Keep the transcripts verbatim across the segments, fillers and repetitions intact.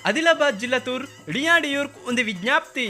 आदिलाबाद जिल्लातूर डियाडियुर्क उंदी विज्ञप्ति।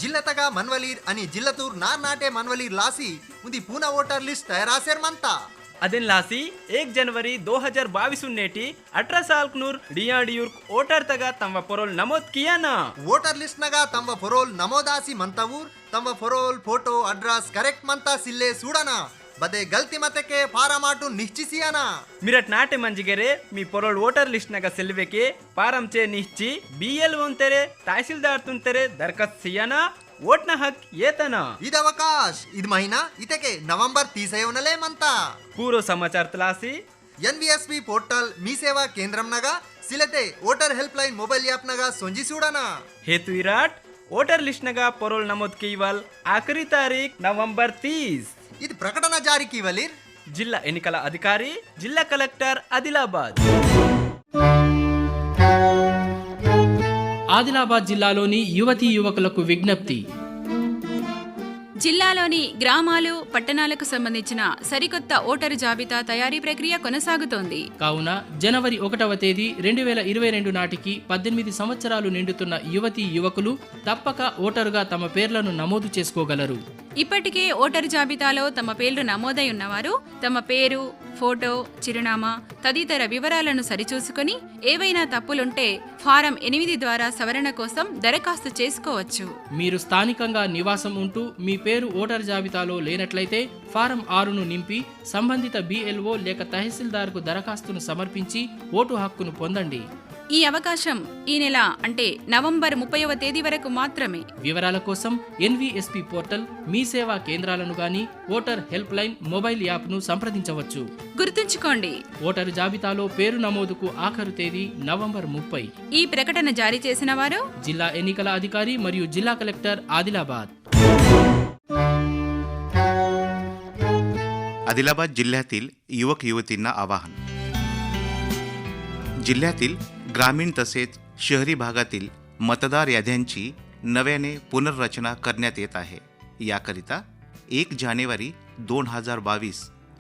जिल्लातगा मनवलीर अनि जिल्लातूर नार नाटे मनवलीर लासी उंदी पूना voter list तयार आसेर मंता। अदेन लासी एक जनवरी दो हजार बाईस उन्नेटी अठारह सालकनूर डियाडियुर्क voter तगा तम्वा पोरोल नमोद कियाना। Voter list नगा तम्वा पोरोल नमोद आसी मंतवूर तम्वा पोरोल, photo, address correct मंता सिल्ले सूडना। बदे गलती मतेके फारम आटु निश्चिसियाना। मिरट नाटे मंजिगेरे मी पोरोल voter list नगा सेल्वेके फारम चे निश्चि बीएलओ उन्तेरे, तहसीलदार तुन्तेरे दरखास्त सियाना। वोटना हक येतना। इद अवकाश इद महीना इतेके नवंबर तीस अयोनले मंता। पूरो समाचार तलासी एनवीएसपी पोर्टल मी सेवा केंद्रम नगा सिलेते voter helpline mobile app Naga सोंजी सूडना। हेतु इराट voter list नगा पोरोल नमोद कीवल आखिरी तारीख नवंबर तीस। इद प्रकटना जारी कीवलिर जिल्ला एनिकला अधिकारी, जिल्ला कलेक्टर आदिलाबाद। ఆదిలాబాద్ జిల్లాలోని యువతీ యువకులకు విజ్ఞప్తి. జిల్లాలోని గ్రామాలు, పట్టణాలకు సంబంధించిన సరికొత్త ఓటరు జాబితా తయారీ ప్రక్రియ కొనసాగుతోంది. కావున జనవరి ఒకటవ తేదీ రెండు వేల ఇరవై రెండు నాటికి పద్దెనిమిది సంవత్సరాలు నిండుతున్న యువతీ యువకులు తప్పక ఓటరుగా తమ పేర్లను నమోదు చేసుకోగలరు. ఇప్పటికే ఓటరు జాబితాలో తమ పేర్లు నమోదై ఉన్నవారు తమ పేరు, ఫోటో, చిరునామా తదితర వివరాలను సరిచూసుకొని ఏవైనా తప్పులుంటే ఫారం ఎనిమిది ద్వారా సవరణ కోసం దరఖాస్తు చేసుకోవచ్చు. మీరు స్థానికంగా నివాసం ఉంటూ మీ పేరు ఓటరు జాబితాలో లేనట్లయితే ఫారం ఆరును నింపి సంబంధిత బీఎల్ఓ లేక తహసీల్దార్కు దరఖాస్తును సమర్పించి ఓటు హక్కును పొందండి. ఈ అవకాశం ఈ నెల అంటే నవంబర్ ముప్పైవ తేదీ వరకు మాత్రమే. వివరాల కోసం ఎన్వీఎస్పీ పోర్టల్, మీ సేవా కేంద్రాలను గాని ఓటర్ హెల్ప్ లైన్ మొబైల్ యాప్‌ను సంప్రదించవచ్చు. గుర్తుంచుకోండి, ఓటరు జాబితాలో పేరు నమోదుకు ఆఖరు తేదీ నవంబర్ ముప్పై. ఈ ప్రకటన జారీ చేసిన వారు జిల్లా ఎన్నికల అధికారి మరియు జిల్లా కలెక్టర్ ఆదిలాబాద్. आदिलाबाद जिल्ह्यातील युवक युवतींना आवाहन. जिल्ह्यातील ग्रामीण तसेच शहरी भागातील मतदार याद्यांची नव्याने पुनर्रचना करण्यात येत आहे. याकरिता एक जानेवारी दोन हजार बावीस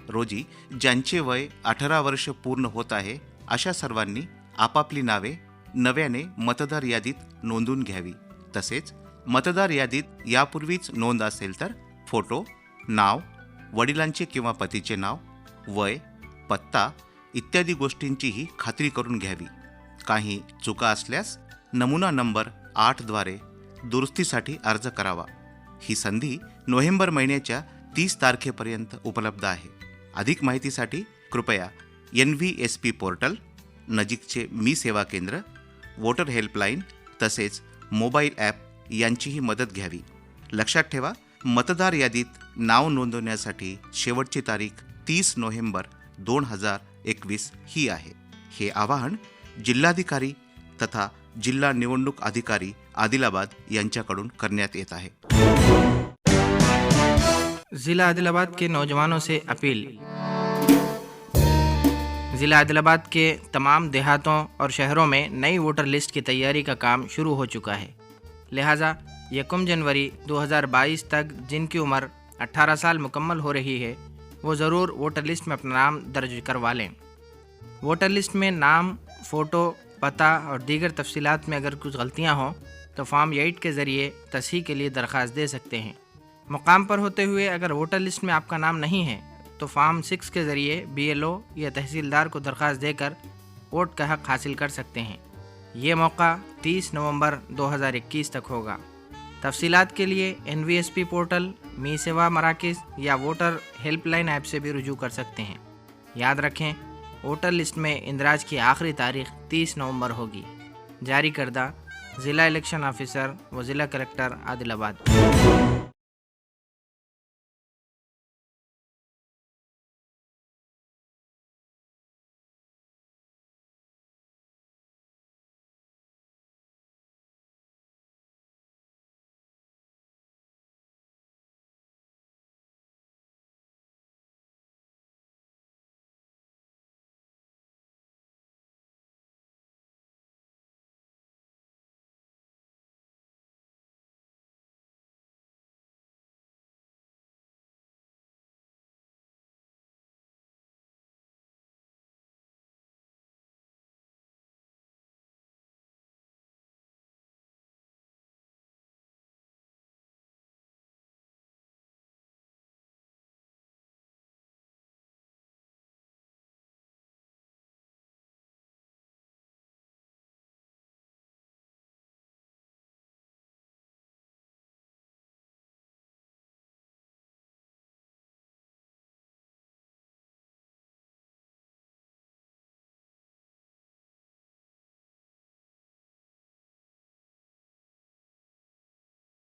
रोजी ज्यांचे वय अठरा वर्ष पूर्ण होत आहे, अशा सर्वांनी आपापली नावे नव्याने मतदार यादीत नोंदवून घ्यावी. तसेच मतदार यादीत यापूर्वीच नोंद असेल तर फोटो, नाव, वडिलांचे किंवा पतीचे नाव, वय, पत्ता इत्यादी गोष्टींचीही खात्री करून घ्यावी. काही चुका असल्यास नमुना नंबर आठ द्वारे दुरुस्तीसाठी अर्ज करावा. ही संधी नोव्हेंबर महिन्याच्या तीस तारखेपर्यंत उपलब्ध आहे. अधिक माहितीसाठी कृपया एनव्हीएसपी पोर्टल, नजीकचे मी सेवा केंद्र, वोटर हेल्पलाईन तसेच मोबाईल ॲप यांचीही मदत घ्यावी. लक्षात ठेवा, मतदार यादीत नाव नोंदवण्यासाठी शेवटची तारीख तीस नोव्हेंबर दोन हजार एकवीस ही आहे. हे आवाहन जिल्हाधिकारी तथा जिल्हा निवडणूक अधिकारी आदिलाबाद यांच्याकडून करण्यात येत आहे. जिला आदिलाबाद के नौजवानों से अपील। जिला आदिलाबाद के तमाम देहातों और शहरों में नई वोटर लिस्ट की तैयारी का काम शुरू हो चुका है। लिहाजा यकम जनवरी दो हज़ार बाईस तक जिनकी उम्र अठारह साल मुकम्मल हो रही है, वो ज़रूर वोटर लिस्ट में अपना नाम दर्ज करवा लें। वोटर लिस्ट में नाम, फ़ोटो, पता और दीगर तफसीलात में अगर कुछ गलतियाँ हों, तो फॉर्म एट के ज़रिए तसहीह के लिए दरख्वास्त दे सकते हैं। मुकाम पर होते हुए अगर वोटर लिस्ट में आपका नाम नहीं है, तो फॉर्म सिक्स के ज़रिए बीएलओ या तहसीलदार को दरख्वास्त देकर वोट का हक हासिल कर सकते हैं। ये मौका तीस नवंबर दो हज़ार इक्कीस तक होगा। तफसीलात के लिए एनवीएसपी पोर्टल, मी सेवा मराकज़ या वोटर हेल्पलाइन ऐप से भी रुजू कर सकते हैं। याद रखें, वोटर लिस्ट में इंदराज की आखिरी तारीख तीस नवंबर होगी। जारी करदा, ज़िला इलेक्शन ऑफिसर व ज़िला कलेक्टर, आदिलाबाद।